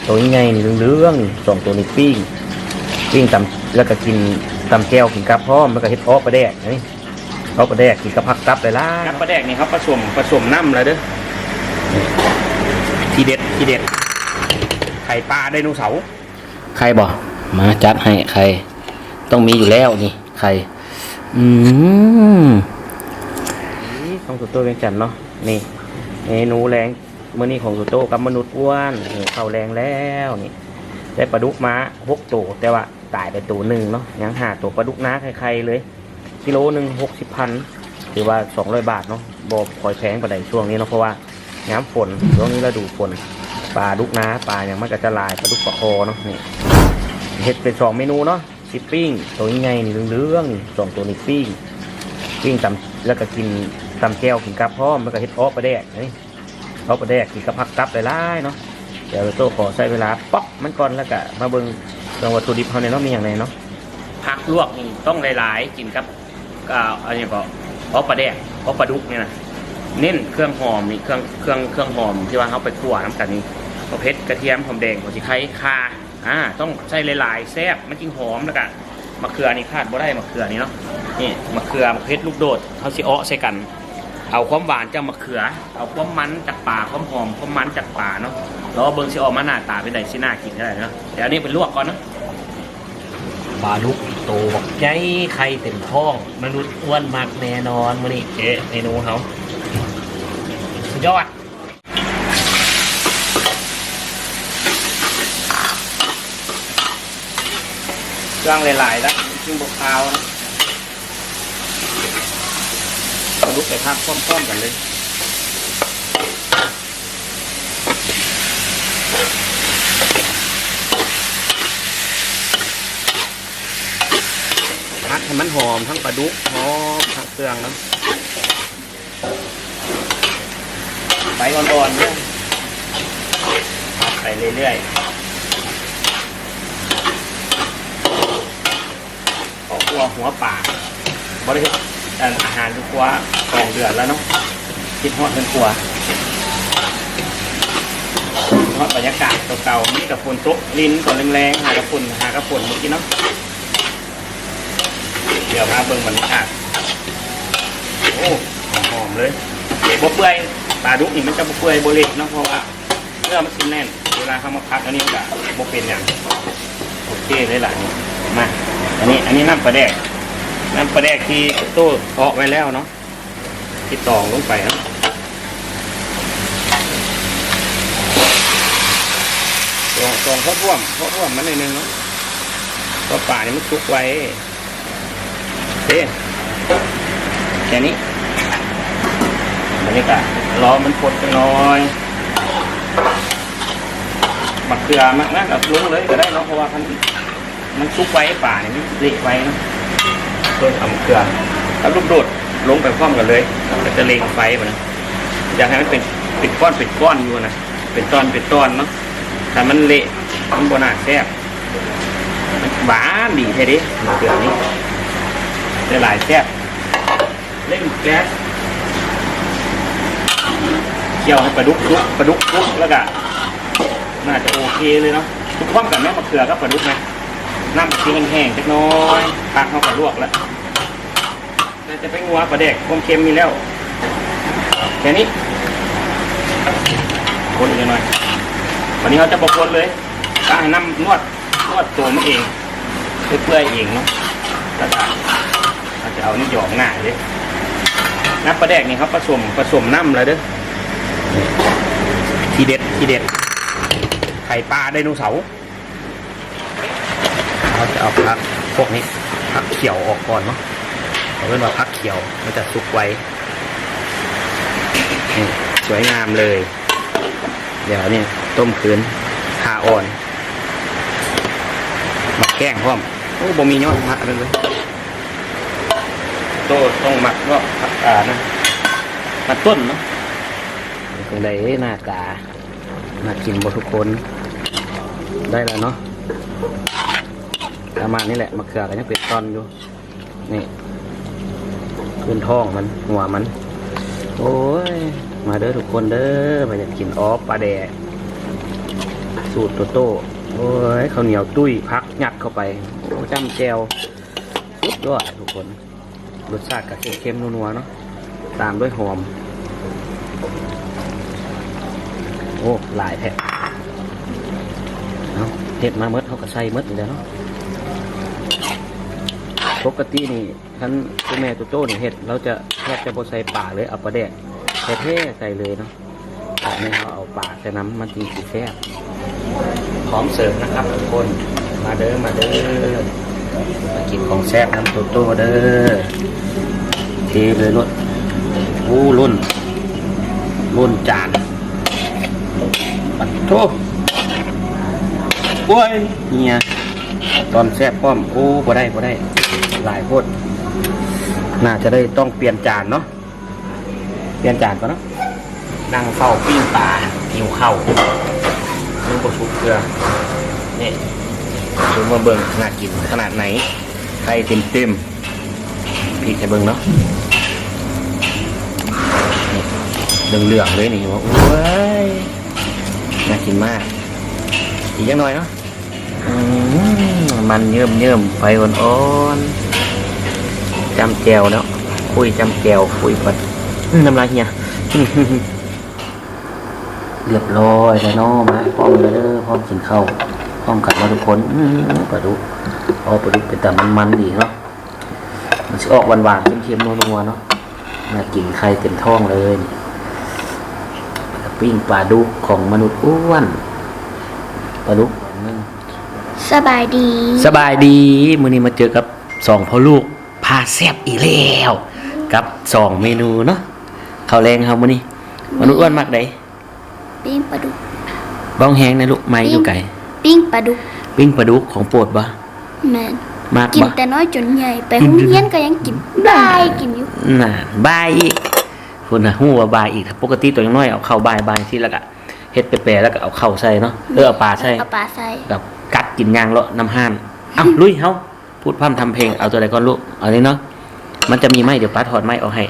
ໂຕໃຫຍ່ນີ້ເຫຼືອງໆນີ້ ສອງໂຕນີ້ປີ້ງ ປີ້ງຕຳ ແລ້ວກໍກິນ ຕຳແຈ່ວກິນກັບພ້ອມ ແລ້ວກໍເຮັດເອາະປາແດກນີ້ ເອາະປາແດກກິນກັບຜັກຕັບຫຼາຍໆ ກັບປາແດກນີ້ເຮົາປະສົມ ປະສົມນ້ຳແລ້ວເດີ້ ທີເດັດ ທີເດັດ ໄຂ່ປາໄດໂນເສົາ ໄຂ່ບໍ່? ມາຈັດໃຫ້ ໄຂ່ຕ້ອງມີຢູ່ແລ້ວນີ້ ໄຂ່ ອືມ ນີ້ຂອງສຸໂຕວຽງຈັນເນາະ ນີ້ເມນູແລງ ມື້ນີ້ຂອງສຸໂຕກັບມະນຸດອ້ວນ ເຂົ້າແລງແລ້ວນີ້ ໄດ້ປາດຸກມາຫົກໂຕ ແຕ່ວ່າຕາຍໄປໂຕໜຶ່ງເນາະ ຍັງຫ້າໂຕ ປາດຸກນາໄຂ່ໆເລີຍ ກິໂລໜຶ່ງຫົກສິບພັນ ຖືວ່າສອງຮ້ອຍບາດເນາະ ບໍ່ຄ່ອຍແພງປານໃດຊ່ວງນີ້ເນາະ ເພາະວ່າຍາມຝົນ ຊ່ວງນີ້ລະດູຝົນ ປາດຸກນາ ປາຫຍັງມັນກໍຈະຫຼາຍ ປາດຸກປາຄໍເນາະ ນີ້ ເຮັດເປັນສອງເມນູເນາະ ຊິປີ້ງ ໂຕໃຫຍ່ນີ້ເຫຼືອງໆນີ້ ສອງໂຕນີ້ປີ້ງ ປີ້ງຕຳ ແລ້ວກໍກິນ ຕຳແຈ່ວກິນກັບພ້ອມ ແລ້ວກໍເຮັດເອາະປາແດກນີ້ ເອົາປາແດກກິນກັບຜັກຕັບຫຼາຍໆເນາະ ດຽວໂຕຂໍໃຊ້ເວລາປອກມັນກ່ອນ ແລ້ວກະມາເບິ່ງເລື່ອງວັດຖຸດິບເຮົາແດ່ເນາະ ມີຫຍັງແດ່ເນາະ ຜັກລວກນີ້ຕ້ອງຫຼາຍໆ ກິນກັບ ອາ ອັນຫຍັງກໍ ເອົາປາແດກ ເອົາປາດຸກນີ້ນະ ເນັ້ນເຄື່ອງຫອມນີ້ ເຄື່ອງ ເຄື່ອງ ເຄື່ອງຫອມທີ່ວ່າເຮົາໄປຂົ້ວນຳກັນນີ້ ເອົາເຜັດ ກະທຽມ ຫອມແດງ ຫົວສີໄຄ ຂ່າ ອາ ຕ້ອງໃສ່ຫຼາຍໆ ແຊບ ມັນຈຶ່ງຫອມ ແລ້ວກະ ໝາກເຂືອນີ້ຂາດບໍ່ໄດ້ ໝາກເຂືອນີ້ເນາະ ນີ້ ໝາກເຂືອ ໝາກເຜັດ ລູກໂດດ ເຮົາຊິເອາະໃສ່ກັນ ເອົາຄວາມຫວານຈາກໝາກເຂືອ ເອົາຄວາມມັນຈາກປາ ຄວາມຫອມ ຄວາມມັນຈາກປາເນາະ ລໍເບິ່ງຊິອອກມາໜ້າຕາເປັນໃດ ຊິໜ້າກິນຂະໜາດໃດເນາະ ດຽວອັນນີ້ໄປລວກກ່ອນເນາະ ປາດຸກໂຕບັກໃຫຍ່ ໄຂ່ເຕັມທ້ອງ ມະນຸດອ້ວນມັກແນ່ນອນ ມື້ນີ້ ເອ ເມນູເຮົາ ສຸດຍອດ. ເຄື່ອງຫຼາຍໆ ລະຈຶ່ງບໍ່ຄາວນະ ປາດຸກໄປຜັດພ້ອມໆກັນເລີຍ ຜັດໃຫ້ມັນຫອມ ທັງປາດຸກ ຫອມທັງເຄື່ອງນຳ. ໄຟອ່ອນໆເດີ້ ຜັດໄປເລື້ອຍໆ ຄອບຄົວຫົວປ່າ ບໍ່ໄດ້ເຮັດ ອັນ ອາຫານຢູ່ຄົວສອງເດືອນແລ້ວເນາະ ຄິດຮອດເຮືອນຄົວ ຄິດຮອດບັນຍາກາດເກົ່າໆ ມີແຕ່ຝົນຕົກລິນຕອນແລງໆ ຫາກະຝົນ ຫາກະຝົນມື້ກີ້ເນາະ. ດຽວມາເບິ່ງບັນຍາກາດ ໂອ້ ຫອມໆເລີຍ ບໍ່ເປື່ອຍ ປາດຸກນີ້ມັນຈະບໍ່ເປື່ອຍບໍ່ເລະເນາະ ເພາະວ່າເນື້ອມັນຊິແໜ້ນ ເວລາເຮົາມາຜັດອັນນີ້ມັນກະບໍ່ເປັນຫຍັງ ໂອເຄເລີຍລະນີ້ ມາ ອັນນີ້ ອັນນີ້ນ້ຳປາແດກ ນ້ຳປາແດກທີ່ໂຕ້ເອາະໄວ້ແລ້ວເນາະ. ທີ່ຕອງລົງໄປຫັ້ນ ຕອງ ຕອງພໍຖ້ວມ ພໍຖ້ວມມັນໜ້ອຍໜຶ່ງເນາະ ເພາະປານີ້ມັນສຸກໄວ ເດ້ ແຄ່ນີ້ ບັດນີ້ກະລໍມັນຟົດຈັກໜ້ອຍ ໝາກເຂືອໝາກນັ້ນເອົາລົງເລີຍກະໄດ້ເນາະ ເພາະວ່າຄັນ ມັນສຸກໄວ ປານີ້ມັນເລະໄວເນາະ ເພິ່ນເອົາເກືອກັບລູກໂດດລົງໄປພ້ອມກັນເລີຍ ແລ້ວກະເລັ່ງໄຟບາດນີ້ ຢາກໃຫ້ມັນເປັນ ເປັນກ້ອນເປັນກ້ອນຢູ່ນະ ເປັນຕອນເປັນຕອນເນາະ ຖ້າມັນເລະມັນບໍ່ໜ້າແຊບ ມັນຫວານດີແທ້ເດ້ ເກືອນີ້ ຫຼາຍໆແຊບ. ເລັ່ງແກັສ ຂ້ຽວໃຫ້ປາດຸກສຸກ ປາດຸກສຸກແລ້ວກະ ໜ້າຈະໂອເຄເລີຍເນາະ ສຸກພ້ອມກັນແມ່ນໝາກເຂືອກັບປາດຸກນະ ນ້ຳຊິແຫ້ງໆຈັກໜ້ອຍ ຜັກເຮົາກະລວກແລ້ວ ແຕ່ຈະໄປງົວປາແດກຄວາມເຄັມນີ້ແລ້ວ ແຄ່ນີ້ ຄົນອີກໜ້ອຍ ບາດນີ້ເຮົາຈະບໍ່ຄົນເລີຍ ປະໃຫ້ນ້ຳນວດ ນວດໂຕມັນເອງ ເປື່ອຍເອງເນາະ ແລ້ວກະເຮົາຈະເອົານີ້ຢອກໜ້າເດ້ ນ້ຳປາແດກນີ້ເຮົາປະສົມ ປະສົມນ້ຳແລ້ວເດີ້ ທີເດັດ ທີເດັດ ໄຂ່ປາໄດໂນເສົາ ເຮົາຈະເອົາຜັກພວກນີ້ ຜັກຂຽວອອກກ່ອນເນາະ ເຂົາເອີ້ນວ່າຜັກຂຽວ ມັນຈະສຸກໄວ ນີ້ ສວຍງາມເລີຍ ດຽວນີ້ຕົ້ມຄືນ ຂາອ່ອນ ໝາກແຂ້ງພ້ອມ ໂອ້ ບໍ່ມີຍອດຜັກເລີຍ ໂຕຕ້ອງໝັກເນາະ ຜັກການນະ ໝັກຕົ້ນເນາະ ເປັນຈັ່ງໃດ ໜ້າຕາ ໜ້າກິນບໍ່ທຸກຄົນ ໄດ້ແລ້ວເນາະ ປະມານນີ້ແຫຼະ ໝາກເຂືອກະຍັງເປັນຕອນຢູ່. ນີ້ ພື້ນທ້ອງມັນ ຫົວມັນ ໂອ້ຍ ມາເດີ້ທຸກຄົນເດີ້ ມາຢາກກິນອອບປາແດກ ສູດໂຕໂຕ້ ໂອ້ຍ ເຂົ້າໜຽວຕຸ້ຍ ຜັກຍັດເຂົ້າໄປ ໂອ້ ຈ້ຳແຈ່ວ ສຸດຍອດທຸກຄົນ. ລົດຊາດກໍເຄັມໆ ນົວໆ ເນາະ ຕາມດ້ວຍຫອມ. ໂອ້ ຫຼາຍແທ້ ເອົາ ເຮັດມາໝົດ ເຮົາກໍໃສ່ໝົດນີ້ແຫຼະເນາະ. ປົກກະຕິນີ້ ຄັນຄຸນແມ່ໂຕໂຕ້ນີ້ເຮັດ ລາວຈະແທບຈະບໍ່ໃສ່ປາເລີຍ ເອົາປາແດກແທ້ໆ ໃສ່ເລີຍເນາະ. ອັນນີ້ເຮົາເອົາປາໃສ່ນຳ ມັນຈຶ່ງຊິແຊບ. ພ້ອມເສີບນະຄັບທຸກຄົນ ມາເດີ ມາເດີ ມາກິນຂອງແຊບນຳໂຕໂຕ້ເດີ. ເທເລີຍໂລດ ໂອ້ ລົ້ນ ລົ້ນຈານ ປະໂທ້ ໂອ້ຍ ເຫຍ ຕອນແຊບພ້ອມ. ໂອ້ ບໍ່ໄດ້ ບໍ່ໄດ້ ຫຼາຍໂພດ ໜ້າຈະໄດ້ຕ້ອງປ່ຽນຈານເນາະ. ປ່ຽນຈານກ່ອນເນາະ. ນັ່ງເຝົ້າປີ້ງປາ ຫິວເຂົ້າ ຍັງບໍ່ສຸກເທື່ອ. ນີ້ ຊຸມມາເບິ່ງ ໜ້າກິນຂະໜາດໃດ ໄຂ່ເຕັມໆ ພິກໃຫ້ເບິ່ງເນາະ. ນີ້ ເຫຼືອງໆ ເລີຍນີ້ ໂອ້ຍ ໜ້າກິນມາກ. ອີກຈັກໜ່ອຍເນາະ. ອືມ ມັນເຍິ້ມໆ ໄຟອ່ອນໆ ຈ້ຳແຈ່ວເນາະ ຄຸຍຈ້ຳແຈ່ວ ຄຸຍປາ ອືມ ນ້ຳລາຍເຫຍ. ຮຽບຮ້ອຍແລ້ວເນາະ ມາພ້ອມເດີ ພ້ອມກິນເຂົ້າພ້ອມກັນເນາະທຸກຄົນ. ອືມ ປາດຸກ ອໍ ປາດຸກເປັນຕາມັນໆ ດີເນາະ. ມັນຊິອອກຫວານໆ ເຄັມໆ ນົວໆ ເນາະ. ໜ້າກິນ ໄຂ່ເຕັມທ້ອງເລີຍ. ປີ້ງປາດຸກຂອງມະນຸດອ້ວນ ປາດຸກໜຶ່ງ. ສະບາຍດີ ສະບາຍດີ ມື້ນີ້ມາເຈີກັບສອງພໍ່ລູກພາແຊບອີກແລ້ວ ກັບສອງເມນູເນາະ. ເຂົ້າແລງເຮົາມື້ນີ້ ມະນຸດອ້ວນມັກໃດ? ປີ້ງປາດຸກ. ເວົ້າແຮງແດ່ລູກ ໄມຢູ່ໄກ. ປີ້ງປາດຸກ. ປີ້ງປາດຸກ ຂອງໂປດບໍ່? ແມ່ນ. ມັກບໍ່? ກິນແຕ່ນ້ອຍຈົນໃຫຍ່ ໄປໂຮງຮຽນກໍຍັງກິນ ບາຍກິນຢູ່. ນັ້ນ ບາຍອີກ. ພຸ້ນນະ ຮູ້ວ່າບາຍອີກ. ປົກກະຕິຕອນຍັງນ້ອຍ ເອົາເຂົ້າບາຍໆ ຊີ້ ແລ້ວກະເຮັດແປໆ ແລ້ວກະເອົາເຂົ້າໃສ່ເນາະ. ເອີ ເອົາປາໃສ່ ເອົາປາໃສ່ ກະກັດກິນຍ່າງເລາະນຳຮ້ານ. ເອົ້າ ລຸຍ ເຮົາ ພູດພ່ຳທຳເພງ. ເອົາຕົວໃດກ່ອນລູກ? ເອົານີ້ເນາະ. ມັນຈະມີໄມ້ ດຽວປ້າຖອດໄມ້ອອກໃຫ້.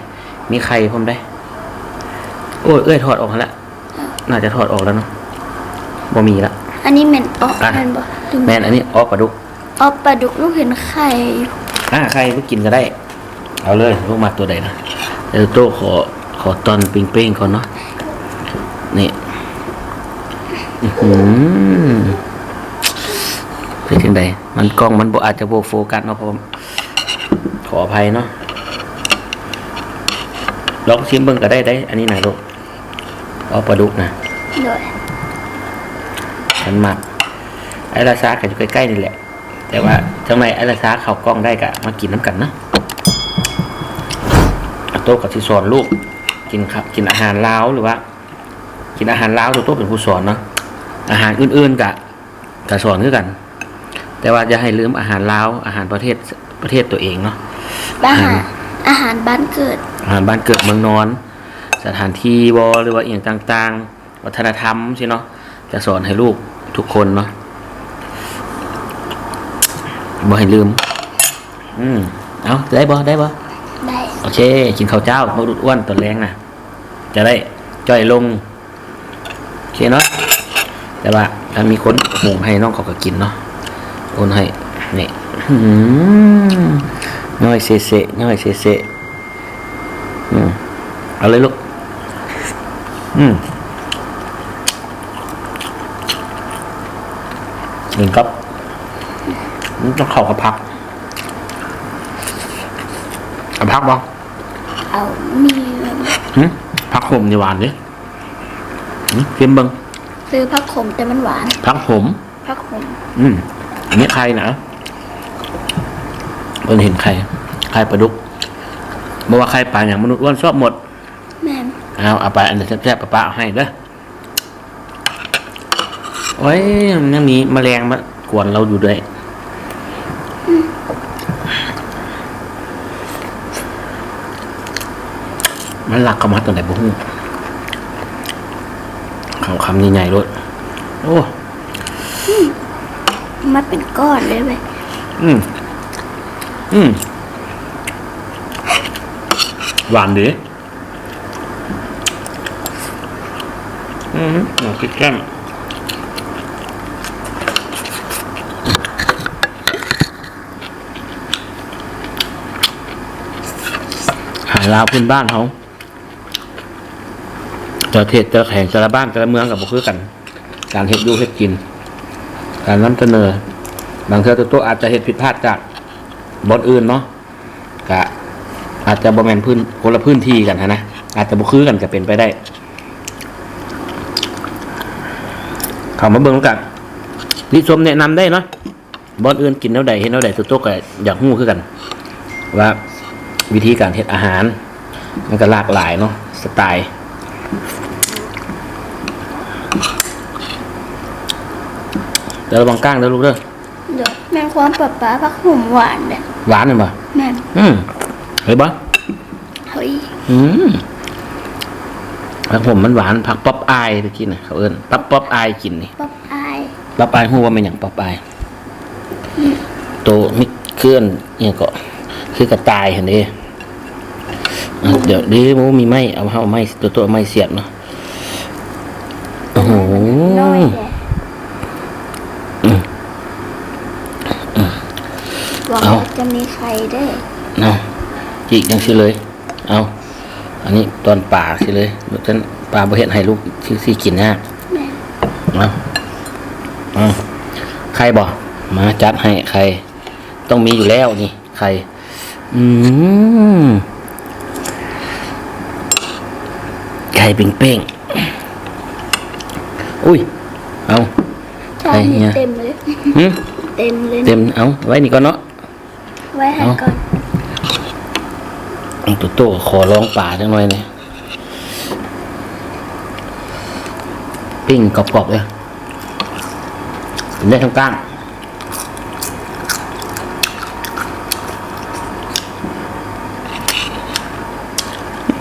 ມີໄຂ່ພ້ອມເດ້. ໂອ້ຍ ເອື້ອຍຖອດອອກຫັ້ນລະ. ໜ້າຈະຖອດອອກແລ້ວເນາະ. ບໍ່ມີລະ. ອັນນີ້ແມ່ນອອກ ອ່ະ ແມ່ນບໍ່? ແມ່ນ ອັນນີ້ອອກປາດຸກ. ອອກປາດຸກ ລູກເຫັນໄຂ່ຢູ່. ອ່າ ໄຂ່ລູກກິນກໍໄດ້. ເອົາເລີຍ ລູກມັກຕົວໃດນະ? ເອີ ໂຕ້ ຂໍ ຂໍຕອນເປ້ງໆ ກ່ອນເນາະ. ນີ້ ອື ເປັນຈັ່ງໃດ? ມັນ ກ້ອງມັນບໍ່ ອາດຈະບໍ່ໂຟກັສເນາະ ເພາະວ່າ ຂໍອະໄພເນາະ. ລອງຊີມເບິ່ງກໍໄດ້ເດ້ ອັນນີ້ນະລູກ. ອໍ ປາດຸກນະ. ໂດຍ. ຄັນມັກ ອ້າຍລາຊາກໍຢູ່ໃກ້ໆ ນີ້ແຫຼະ. ແຕ່ວ່າຈັ່ງໃດອ້າຍລາຊາເຂົ້າກ້ອງໄດ້ກະມາກິນນຳກັນເນາະ. ໂຕກໍຊິສອນລູກກິນ ກິນອາຫານລາວ ຫຼືວ່າກິນອາຫານລາວ ໂຕເປັນຜູ້ສອນເນາະ. ອາຫານອື່ນໆ ກະ ກະສອນຄືກັນ ແຕ່ວ່າຢ່າໃຫ້ລືມອາຫານລາວ ອາຫານປະເທດ ປະເທດຕົວເອງເນາະ. ອາຫານ ອາຫານ ອາຫານບ້ານເກີດ ອາຫານບ້ານເກີດເມືອງນອນ ສະຖານທີ່ບໍ ຫຼືວ່າອີ່ຫຍັງຕ່າງໆ ວັດທະນະທຳຊີ້ເນາະ ຈະສອນໃຫ້ລູກທຸກຄົນເນາະ ບໍ່ໃຫ້ລືມ. ອືມ ເອົາ ໄດ້ບໍ່? ໄດ້ບໍ່? ໄດ້. ໂອເຄ ກິນເຂົ້າເຈົ້າ ມະນຸດອ້ວນຕອນແລງນະ ຈະໄດ້ຈ່ອຍລົງ ໂອເຄເນາະ. ແຕ່ວ່າຖ້າມີຄົນຫຸງໃຫ້ ນ້ອງເຂົາກໍກິນເນາະ ໂອນໃຫ້. ນີ້ ອືມ ຍ້ອຍເຊໆ ຍ້ອຍເຊໆ. ອືມ ເອົາເລີຍລູກ. ອືມ ກິນກັບ ມັນຕ້ອງເຂົ້າກັບຜັກ. ເອົາຜັກບໍ່? ເອົາ ມີ. ຫຶ ຜັກໂຂມນີ້ຫວານເດ້. ຫຶ ຊີມເບິ່ງ. ຄືຜັກໂຂມແຕ່ມັນຫວານ. ຜັກໂຂມ ຜັກໂຂມ. ອືມ ອັນນີ້ໄຂ່ນະ ເພິ່ນເຫັນໄຂ່ ໄຂ່ປາດຸກ ບໍ່ວ່າໄຂ່ປາຫຍັງ ມະນຸດອ້ວນຊອບໝົດ. ແມ່ນ. ເອົາ ເອົາໄປ ອັນໃດແຊບໆ ປ້າເອົາໃຫ້ເດີ. ໂອ້ຍ ມັນຍັງມີມະແລງມາກວນລາວຢູ່ເລື້ອຍ. ອືມ ມັນລັກເຂົ້າມາຕອນໃດບໍ່ຮູ້ ຄຳ ຄຳໃຫຍ່ໆ ໂລດ. ໂອ້ ອືມ ມັນເປັນກ້ອນເລີຍເວີຍ. ອືມ ອືມ ຫວານດີ. ອືມ ເອົາພລິກແກ້ມ. ລາວພື້ນບ້ານເຮົາ ແຕ່ລະເຂດ ແຕ່ລະແຂວງ ແຕ່ລະບ້ານ ແຕ່ລະເມືອງກໍບໍ່ຄືກັນ ການເຮັດຢູ່ເຮັດກິນ ການນຳສະເໜີ ບາງເທື່ອໂຕໂຕອາດຈະເຮັດຜິດພາດຈາກບ່ອນອື່ນເນາະ ກະອາດຈະບໍ່ແມ່ນພື້ນ ຄົນລະພື້ນທີ່ກັນຫັ້ນນະ ອາດຈະບໍ່ຄືກັນກໍເປັນໄປໄດ້. ເຂົ້າມາເບິ່ງນຳກັນ ຕິຊົມແນະນຳໄດ້ເນາະ ບ່ອນອື່ນກິນແນວໃດ ເຮັດແນວໃດ ໂຕໂຕກໍຢາກຮູ້ຄືກັນ ວ່າວິທີການເຮັດອາຫານ ມັນກໍຫຼາກຫຼາຍເນາະ ສະໄຕ. ແຕ່ລະວັງກ້າງເດີລູກເດີ. ໂດຍ ແມ່ນຄວາມປະປາ ຜັກໂຫມຫວານເດ້. ຫວານແມ່ນບໍ່? ແມ່ນ. ອືມ ເຫັນບໍ່? ເຮີ້ຍ ອືມ ຜັກໂຫມມັນຫວານ ຜັກປັອບອາຍ ຕະກີ້ນະ ເຂົາເອີ້ນປັບ ປັອບອາຍ ກິນນີ້. ປັອບອາຍ ປັອບອາຍ ຮູ້ວ່າແມ່ນຫຍັງ? ປັອບອາຍ ໂຕມີເຄື່ອນອີ່ຫຍັງເກາະ ຄືກະຕ່າຍຫັ້ນເດ້. ອ່ະ ດຽວ ໂອ້ ມີໄມ້ ເອົາ ເຮົາເອົາໄມ້ ໂຕໂຕເອົາໄມ້ສຽບເນາະ. ໂອ້ໂຫ ນ້ອຍແທ້. ອືມ ອືມ ຫວັງ ເອົາ ວ່າຈະມີໄຂ່ເດີ. ເອົາ ຈີກຈັ່ງຊີ້ເລີຍ. ເອົາ ອັນນີ້ຕອນປາຊີ້ເລີຍ ຊັ້ນປາບໍ່ເຮັດໃຫ້ລູກ ຊິ ຊິກິນຍາກ. ແມ່ນ. ເອົາ ເອົາ ໄຂ່ບໍ່? ມາ ຈັດໃຫ້ ໄຂ່ຕ້ອງມີຢູ່ແລ້ວນີ້ ໄຂ່. ອືມ ໄຂ່ເປັງໆ. ອຸ້ຍ ເອົາ ຈານນີ້ເຕັມເລີຍ. ຫຶ? ເຕັມເລີຍ. ເຕັມ. ເອົາ ໄວ້ນີ້ກ່ອນເນາະ ໄວ້ໃຫ້ກ່ອນ. ເອົາ ໂຕໂຕກໍຂໍລອງປາຈັກໜ່ອຍນີ້. ປີ້ງກອບໆເດີ້ ເປັນໄດ້ທັງກ້າງ.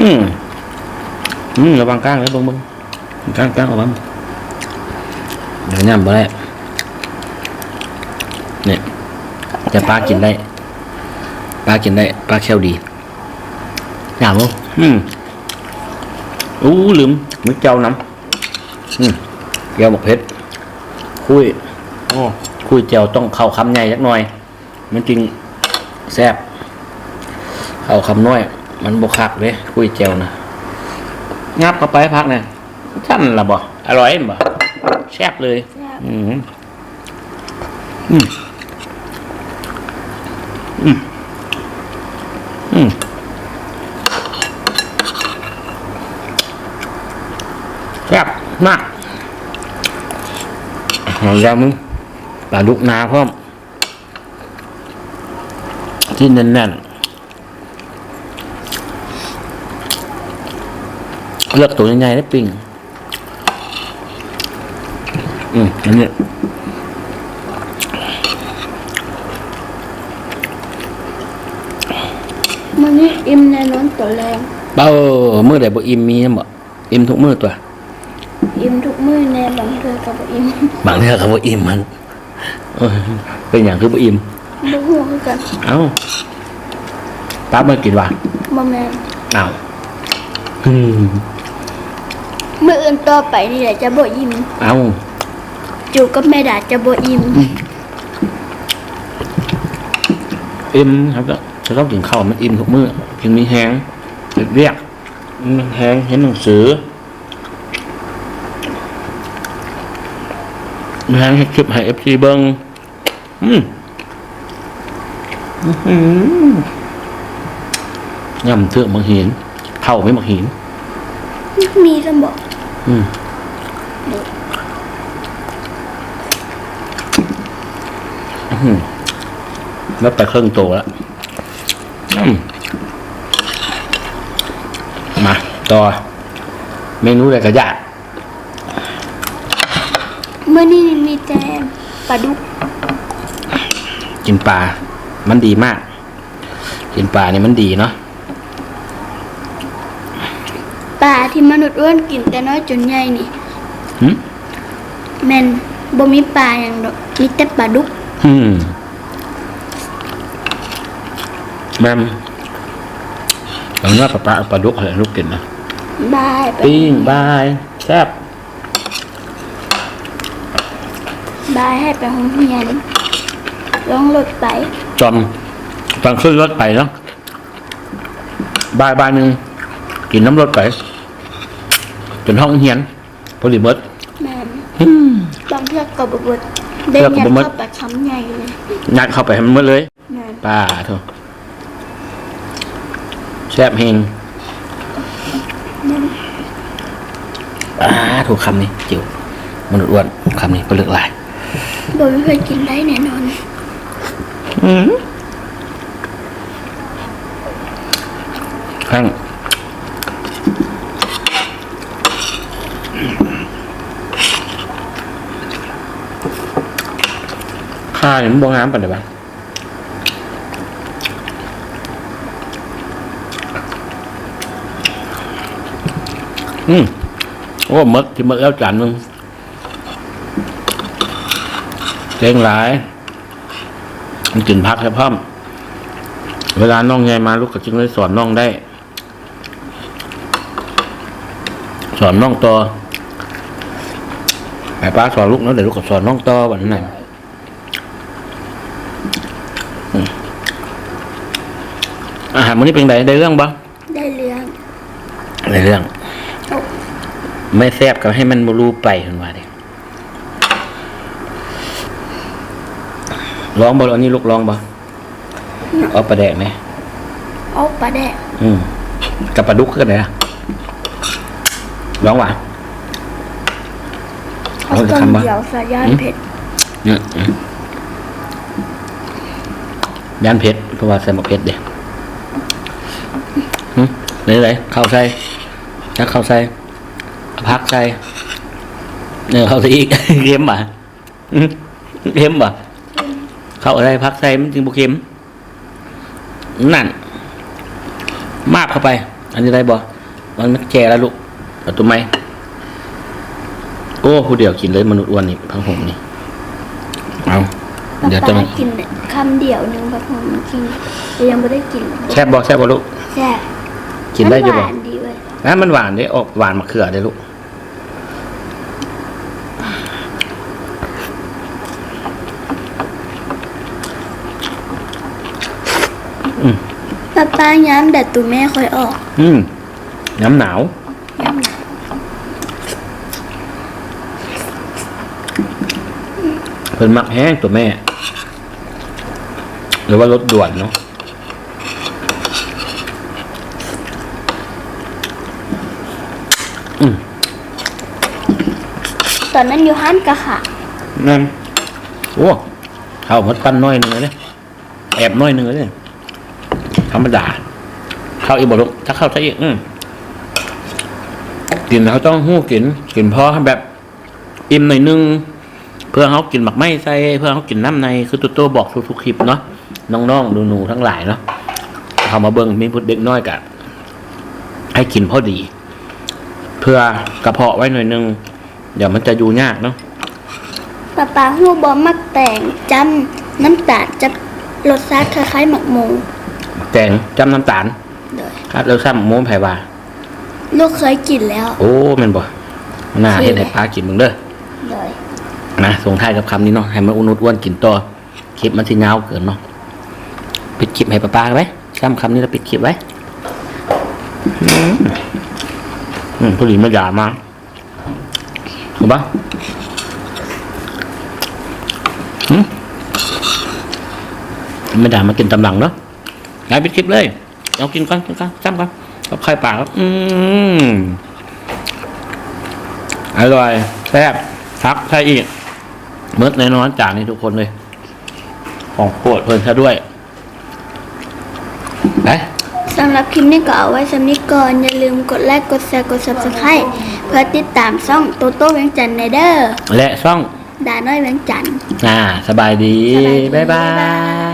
ອືມ ອືມ ລະວັງກ້າງເດີ້ ເບິ່ງໆ ກ້າງໆ ລະວັງ ດຽວຫຍ້ຳບໍ່ໄດ້. ນີ້ ແຕ່ປາກິນໄດ້ ປາກິນໄດ້ ປາແຂ້ວດີ. ຫຍ້ຳເບິ່ງ. ອືມ ໂອ້ ລືມ ມີແຈ່ວນຳ. ອືມ ແຈ່ວບັກເຜັດ ຄຸຍ ໂອ້ ຄຸຍແຈ່ວຕ້ອງເຂົ້າຄຳໃຫຍ່ຈັກໜ່ອຍ ມັນຈຶ່ງແຊບ ເຂົ້າຄຳນ້ອຍມັນບໍ່ຄັກເດ້ ຄຸຍແຈ່ວນະ. ຫຍັບເຂົ້າໄປຜັກນະ ຊັ້ນລະບໍ່ ອະລ່ອຍແມ່ນບໍ່? ແຊບເລີຍ. ແຊບ. ອືມ ອືມ ອືມ ອືມ ແຊບມາກ. ຫອມຍຳ ປາດຸກນາພ້ອມ ຊີ້ນແໜ້ນໆ. ເລືອກໂຕໃຫຍ່ໆ ໄດ້ປີ້ງ. ອືມ ອັນນີ້ ມື້ນີ້ອີ່ມແນ່ນອນຕອນແລງ. ເອີ ມື້ໃດບໍ່ອີ່ມມີແມ່ນບໍ່? ອີ່ມທຸກມື້ຕົວະ. ອີ່ມທຸກມື້ແນ່ ບາງເທື່ອກໍບໍ່ອີ່ມ ບາງເທື່ອກໍບໍ່ອີ່ມຫັ້ນ. ເອີ ເປັນຫຍັງຄືບໍ່ອີ່ມ? ບໍ່ຮູ້ຄືກັນ. ເອົ້າ ປັບມາກິນຫວາ? ບໍ່ແມ່ນ. ອ້າວ ອືມ ມື້ອື່ນຕໍ່ໄປນີ້ແຫຼະຈະບໍ່ອີ່ມ. ເອົ້າ ຢູ່ກັບແມ່ດາຈະບໍ່ອີ່ມ. ອືມ ອີ່ມ ເຮົາກໍ ເຮົາກໍກິນເຂົ້າໃຫ້ມັນອີ່ມທຸກມື້ ຈຶ່ງມີແຮງເຮັດວຽກ. ອືມ ແຮງເຮັດໜັງສື ແຮງເຮັດຄລິບໃຫ້ເອັຟຊີເບິ່ງ. ອືມ ອືມ ຫຍ້ຳເທື່ອໝາກຫີນ ເຂົ້າມີໝາກຫີນ ມີຊັ້ນບໍ? ອືມ ອືມ ເບິດໄປເຄິ່ງໂຕແລ້ວ. ອືມ ມາຕໍ່ ເມນູໃດກໍຢາກ. ມື້ນີ້ມີແຕ່ປາດຸກ. ກິນປາມັນດີມາກ ກິນປານີ້ມັນດີເນາະ. ປາທີ່ມະນຸດອ້ວນກິນແຕ່ນ້ອຍຈົນໃຫຍ່ນີ້ ຫຶ? ແມ່ນບໍ່ມີປາຫຍັງດອກ ມີແຕ່ປາດຸກ. ອືມ ແມ່ນ ເອົາເນື້ອປາ ປາ ເອົາປາດຸກໃຫ້ລູກກິນນະ. ບາຍ ປີ້ງ ບາຍ ແຊບ. ບາຍໃຫ້ໄປໂຮງຮຽນ ລົງລົດໄປ ຕອນ ຕອນຂຶ້ນລົດໄປເນາະ. ບ່າຍ ບ່າຍໜຶ່ງ ກິນນຳລົດໄປ ຈົນທ້ອງຮຽນ ພໍດີໝົດ. ແມ່ນ ອືມ ບາງເທື່ອກໍບໍ່ໝົດ ເທື່ອກໍບໍ່ໝົດ ໄດ້ຍັດເຂົ້າໄປຄຳໃຫຍ່ເລີຍ ຍັດເຂົ້າໄປໃຫ້ມັນໝົດເລີຍ. ແມ່ນ ປາໂທ້ ແຊບແຮງ. ແມ່ນ ປາໂທ້ ຄຳນີ້ຈິ້ວ ມະນຸດອ້ວນ ຄຳນີ້ປະລຶກຫຼາຍ ບໍ່ມີໃຜກິນໄດ້ແນ່ນອນ. ອືມ ແຮງ ຂ້ານີ້ມັນບໍ່ງາມປານໃດວະ. ອືມ ໂອ້ ໝົດ ຊິໝົດແລ້ວຈານໜຶ່ງ ເກັ່ງຫຼາຍ ມັນກິນຜັກໃຫ້ພ້ອມ. ເວລານ້ອງໃຫຍ່ມາ ລູກກໍຈຶ່ງໄດ້ສອນນ້ອງໄດ້ ສອນນ້ອງຕໍ່ ໃຫ້ປ້າສອນລູກເນາະ ດຽວລູກກໍສອນນ້ອງຕໍ່ບັດນີ້ນະ. ອືມ ອາຫານມື້ນີ້ເປັນໃດ? ໄດ້ເລື່ອງບໍ່? ໄດ້ເລື່ອງ ໄດ້ເລື່ອງ. ໂອ້ ໄມ່ແຊບກໍໃຫ້ມັນບໍ່ຮູ້ໄປ ເພິ່ນວ່າເດ້. ລອງບໍ່? ອັນນີ້ລູກລອງບໍ່? ເນາະ ເອົາປາແດກແດ່ ເອົາປາແດກ ອືມ ກັບປາດຸກຄືກັນເດ້. ລອງຫວາ? ເອົາ ເອົາຈັກຄຳບໍ່? ດຽວຊະ ຢ້ານເຜັດ ອືມ ອືມ ຢ້ານເຜັດ ເພາະວ່າໃສ່ໝາກເຜັດເດ້. ຫຶ ໄດ້ ໄດ້ ເຂົ້າໃສ່ ຕັກເຂົ້າໃສ່ ເອົາຜັກໃສ່ ເອີ ເຂົ້າໃສ່ອີກ ເຄັມຫວາ? ຫຶ ເຄັມບໍ່? ເຂົ້າໃສ່ ຜັກໃສ່ ມັນຈຶ່ງບໍ່ເຄັມ. ນັ້ນ ມາບເຂົ້າໄປ. ອັນນີ້ໄດ້ບໍ່? ມັນ ມັນແກ່ແລ້ວລູກ ເອົາຕົວໃໝ່. ໂອ້ ຜູ້ດຽວກິນເລີຍ ມະນຸດອ້ວນນີ້ ຜັກໂຫມນີ້. ເອົາ ດຽວຈະ ປາປາກິນຄຳດຽວໜຶ່ງ ຜັກໂຫມກິນ ແຕ່ຍັງບໍ່ໄດ້ກິນ. ແຊບບໍ່? ແຊບບໍ່ລູກ? ແຊບ ກິນໄດ້ຢູ່ບໍ່? ມັນຫວານດີເວີຍ ນະ ມັນຫວານເດ້ ອອກຫວານມະເຂືອເດ້ລູກ. ອືມ ປ້າໆ ຍາມໃດໂຕແມ່ຄ່ອຍອອກ? ອືມ ຍາມໜາວ ຍາມໜາວ ເພິ່ນມັກແຮງໂຕແມ່ ຫຼືວ່າລົດດ່ວນເນາະ. ອືມ ຕອນນັ້ນຢູ່ຮ້ານກະຂາຍ. ແມ່ນ. ໂອ້ ເຂົ້າໝົດປັ້ນໜ້ອຍໜຶ່ງເລີຍເດ້ ແອບໜ້ອຍໜຶ່ງເລີຍເດ້. ທຳມະດາ. ເຂົ້າອີກບໍ່ລູກ? ຖ້າເຂົ້າໃສ່ອີກ. ອືມ ກິນເຮົາຕ້ອງຮູ້ກິນ ກິນພໍໃຫ້ແບບ ອີ່ມໜ້ອຍໜຶ່ງ ເພື່ອເຮົາກິນໝາກໄມ້ໃສ່ ເພື່ອເຮົາກິນນ້ຳໃນ ຄືໂຕໂຕ້ບອກທຸກໆຄລິບເນາະ ນ້ອງໆ ໜູໆ ທັງຫຼາຍເນາະ ເຂົ້າມາເບິ່ງ ມີຜູ້ເດັກນ້ອຍກະໃຫ້ກິນພໍດີ ເພື່ອກະເພາະໄວ້ໜ້ອຍໜຶ່ງ ດຽວມັນຈະຢູ່ຍາກເນາະ. ປ້າໆ ຮູ້ບໍ່ ໝາກແຕງຈ້ຳນ້ຳຕານ ຈະລົດຊາດຄ້າຍໆ ໝາກໂມ. ແຕງຈ້ຳນ້ຳຕານ? ໂດຍ. ຄັດລົດຊາດໝາກໂມ ໃຜວ່າ? ລູກເຄີຍກິນແລ້ວ. ໂອ້ ແມ່ນບໍ່? ໜ້າເຮັດໃຫ້ປ້າກິນເບິ່ງເດີ. ໂດຍ. ນະ ສົ່ງທ້າຍກັບຄຳນີ້ເນາະ ໃຫ້ມັນອຸດໜຸດອ້ວນກິນຕໍ່ ຄລິບມັນຊິຍາວເກີນເນາະ. ປິດຄລິບໃຫ້ປ້າໆໄວ້ ຊ້ຳຄຳນີ້ລະປິດຄລິບໄວ້. ອືມ ອືມ ພໍດີແມ່ດາມາ. ເຫັນບໍ່? ຫຶ ແມ່ດາມາກິນຕາມຫຼັງເນາະ. ໄປ ປິດຄລິບເລີຍ. ເອົາ ກິນກ່ອນ ກິນກ່ອນ ຈ້ຳກ່ອນ ກັບໄຂ່ປາ. ອືມ ອະລ່ອຍ ແຊບ ຜັກໃສ່ອີກ ໝົດແນ່ນອນຈານນີ້ທຸກຄົນເລີຍ ຂອງໂປດເພິ່ນຊະດ້ວຍ. ໄປ ສຳລັບຄລິບນີ້ກໍເອົາໄວ້ສ່ຳນີ້ກ່ອນ. ຢ່າລືມກົດໄລ ກົດແຊ ກົດ Subscribe ເພື່ອຕິດຕາມຊ່ອງໂຕໂຕ້ວຽງຈັນແດ່ເດີ ແລະ ຊ່ອງດານ້ອຍວຽງຈັນ. ອ່າ ສະບາຍດີ ສະບາຍດີ ບາຍບາຍ.